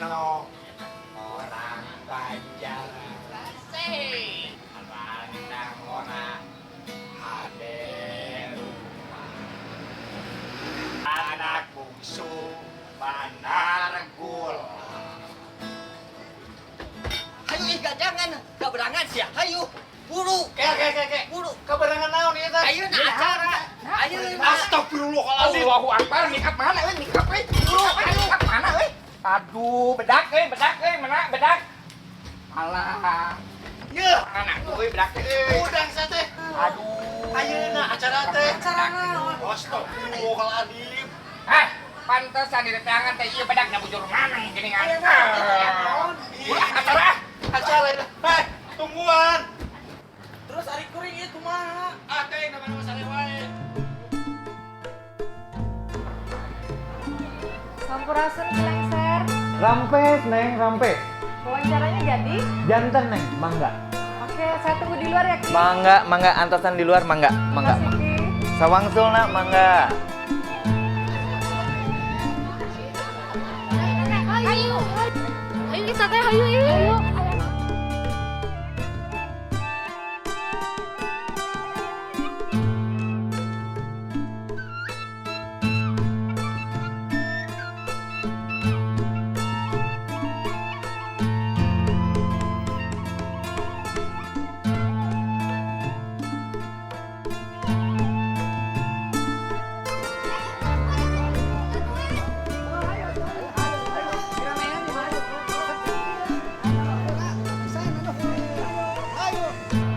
Seno orang Banjar. Randang ora hade rupa. Anak bungsu Bandar Gula. Hayu ih gak jangan, gak berangan sih. Hayu, buru. Ke ke ke ke. Buru. Kabarangan naon ieu teh? Ayo na acara. Ayo. Astagfirullahaladzim. Allahu Akbar, nikah mana euy? Nikah euy. Buru, nikah mana euy? Aduh, bedak euy, mana bedak? Alah. Yeuh, Anak euy bedak euy. udang sate. Aduh. Ayeuna acara teh. Acara naon? Astagfirullahaladzim. Hah, pantesan di tangan teh ieu bedakna bujur mana geuningan. Ulah acara. Acara ini. Heh, tungguan. Terus ari kuring ieu kumaha? Ah, teh nama-nama sare wae. Sampurasun Ki Lengser. Rampes, Neng, rampes. Wawancaranya jadi? Janten, Neng, mangga. Oke, saya tunggu di luar ya, Ki. Mangga, mangga, antosan di luar, mangga, mangga. Makasih, Ki. Sawangsulna, mangga. Ayo. Ayo kita teh, ayo, ayo.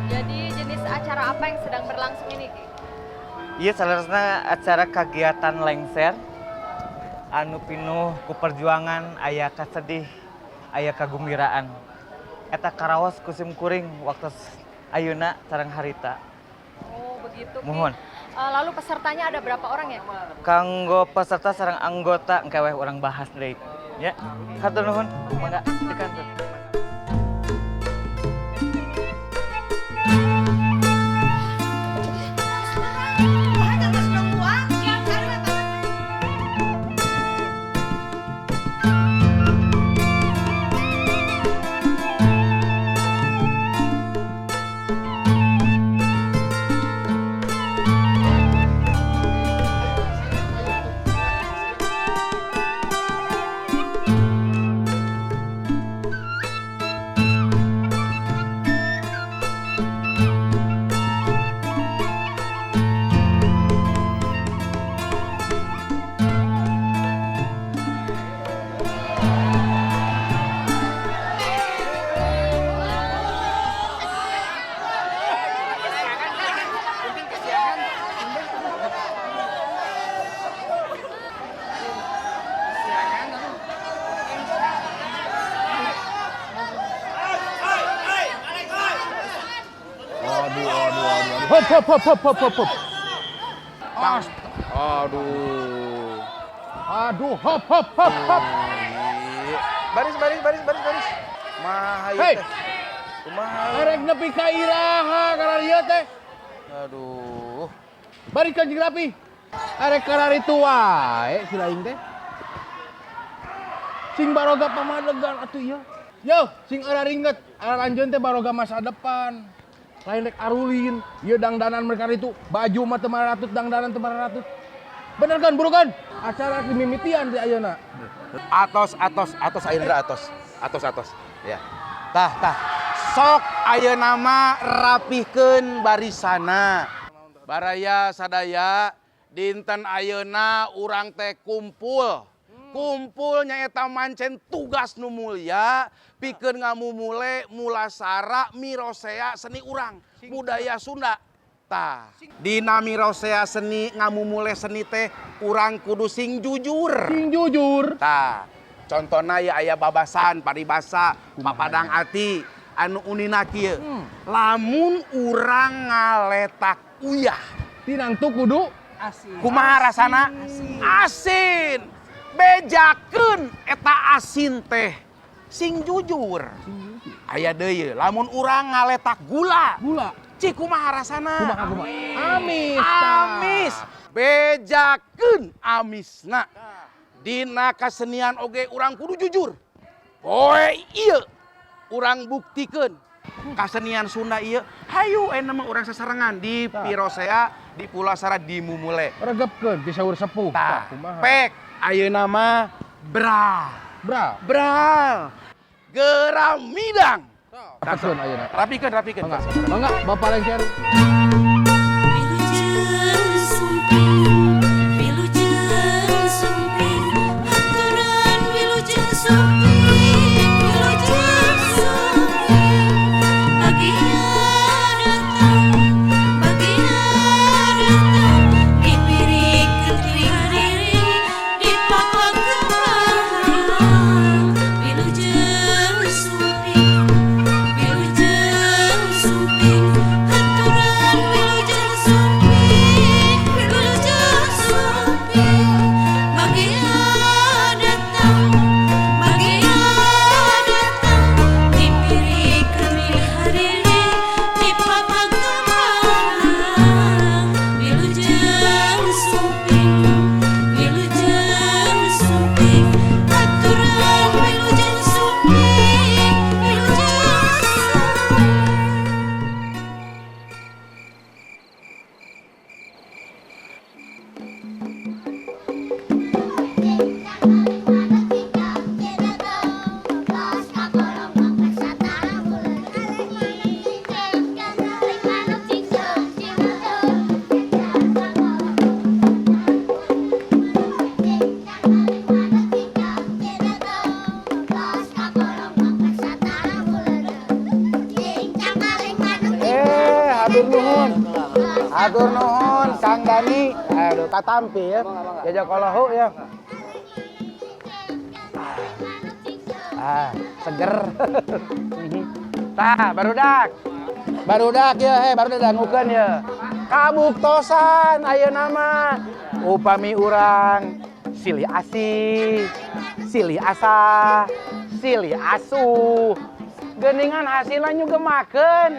Jadi jenis acara apa yang sedang berlangsung ini, Ki? Iya, saleresna acara kegiatan lengser anu pinuh ku perjuangan, aya kasedih, aya kagumbiraan. Eta karaos ku sim kuring waktu ayeuna sareng harita. Oh, begitu, Ki. Mohon. Lalu pesertanya ada berapa orang ya? Kanggo peserta sareng anggota engke weh urang bahas deui. Ya. Hatur nuhun, mangga di kantor. Aduh, aduh, aduh, aduh. Hop, hop, hop, hop, hop, hop, hop. Ast aduh. Aduh, hop, hop, hop, hop. Baris, baris, baris, baris, baris. Kumaha ieu Hei. teh? Kumaha? Erek nepi ka iraha kararieu teh. Aduh. Baris kancing rapi. Arek kararitu wae si laing teh. Sing baroga pamadegan atuh ieu. Yo, sing araringet, araranjeun teh baroga masa depan. Lain rek arulin, ieu dangdanan mereka itu, baju mah teu maratut, dangdanan teu maratut. Bener kan, buru kan? Acara dimimitian di ayeuna. Atos, atos, atos Aindra atos. Atos, atos. Ya. Tah, tah. Sok ayeuna mah rapihkeun barisana. Baraya sadaya dinten ayeuna urang teh kumpul. Kumpul nyaeta mancen tugas nu mulia pikeun ngamumule mulasara mirosea seni urang budaya Sunda. Tah, dina mirosea seni ngamumule seni teh urang kudu sing jujur. Sing jujur. Tah, contohna ya aya babasan paribasa papadang ati anu unina kieu. Lamun urang ngaletak uyah, Tinangtu kudu kumaha rasana? Asin. Bejakeun eta asin teh sing jujur. Aya deui lamun urang ngaletak gula, gula. Cik kumaha rasana? Kumaha kumaha? Amis. Tah. Amis. Bejakeun amisna. Dina kasenian oge urang kudu jujur. Poe ieu urang buktikeun kasenian Sunda ieu. Hayu ayeuna mah urang sasarengan di Pirosea, di Pulasara, di Mumule. Regepkeun ti saur sepuh. Tah, kumaha? Pek ayeuna mah bra. Bra. Bra. Geramidang. Rapikeun ayeuna. Rapikeun, rapikeun. Mangga. Mangga Bapak Lengser. Wilujeng sumping, wilujeng sumping, haturan wilujeng sumping, wilujeng sumping. Bagia datang, bagia datang, dipirikeun hariring, dipapakeun pahalang. Wilujeng sumping, wilujeng sumping, haturan wilujeng sumping, wilujeng sumping. Bagia datang, bagia datang, dipirikeun hariring, dipapakeun pahalang. Wilujeng sumping, wilujeng sumping, haturan wilujeng sumping, wilujeng sumping. Eh, hatur nuhun. Hatur nuhun Kang Dani. Aduh, katampi ya. Jajakallahu ya. Ah, seger. Tah, barudak. Barudak ya, heh, barudak dangukeun ya. Kabuktosan ayeuna mah. Upami urang silih asih, silih asah, silih asuh. Geuningan hasilna nyugemakeun.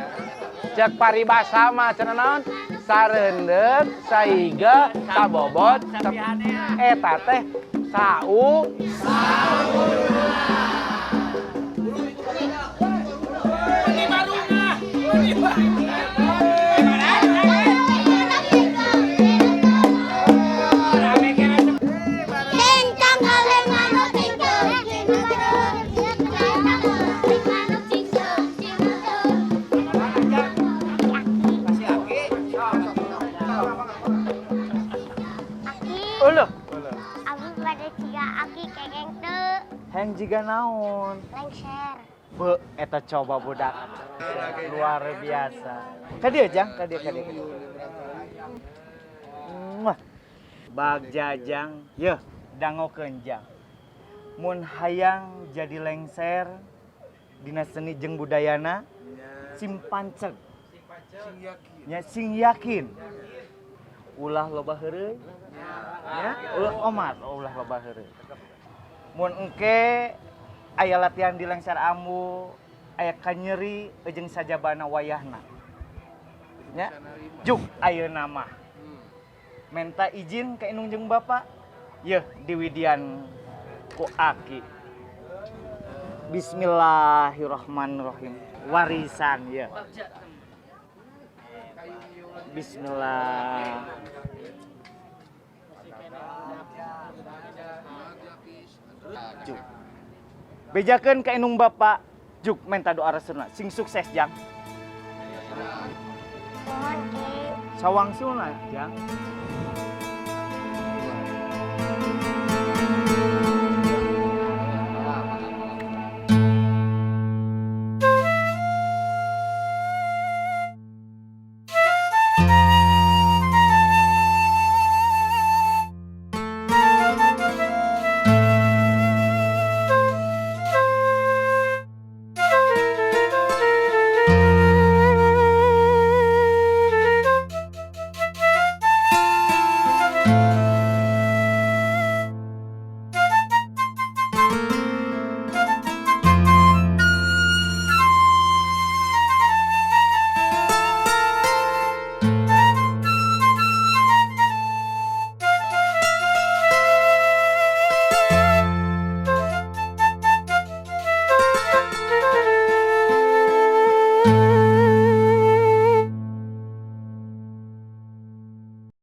Cek paribasa mah cenah naon? Sareundeuk, saiga, sabobot, eta teh sau. Uluh, Abi pada tiga aki kengeng teu hayang jiga naon? lengser. Be, eta coba budak. Luar biasa. Ka dieu Jang, ka dieu, ka dieu, ka dieu. Muah. Bagja Jang, yeuh dangokeun Jang. Mun hayang jadi lengser dina seni jeung budayana sing panceg. Nya sing yakin. Ulah loba heureuy. Ya, ulah omat, ulah loba heureuy. Mun engke aya latihan di Lengser Ambu, aya kanyeri jeung sajabana wayahna. Nya, juk ayeuna mah. Menta izin ka indung jeung bapak, yeuh diwidian ku aki. Bismillahirrahmanirrahim. Warisan ya. Bismillah. Juk. Bejakeun ka indung bapak, juk menta doa resuna. Sing sukses, Jang. Mohon Ki. Sawangsulna, Jang.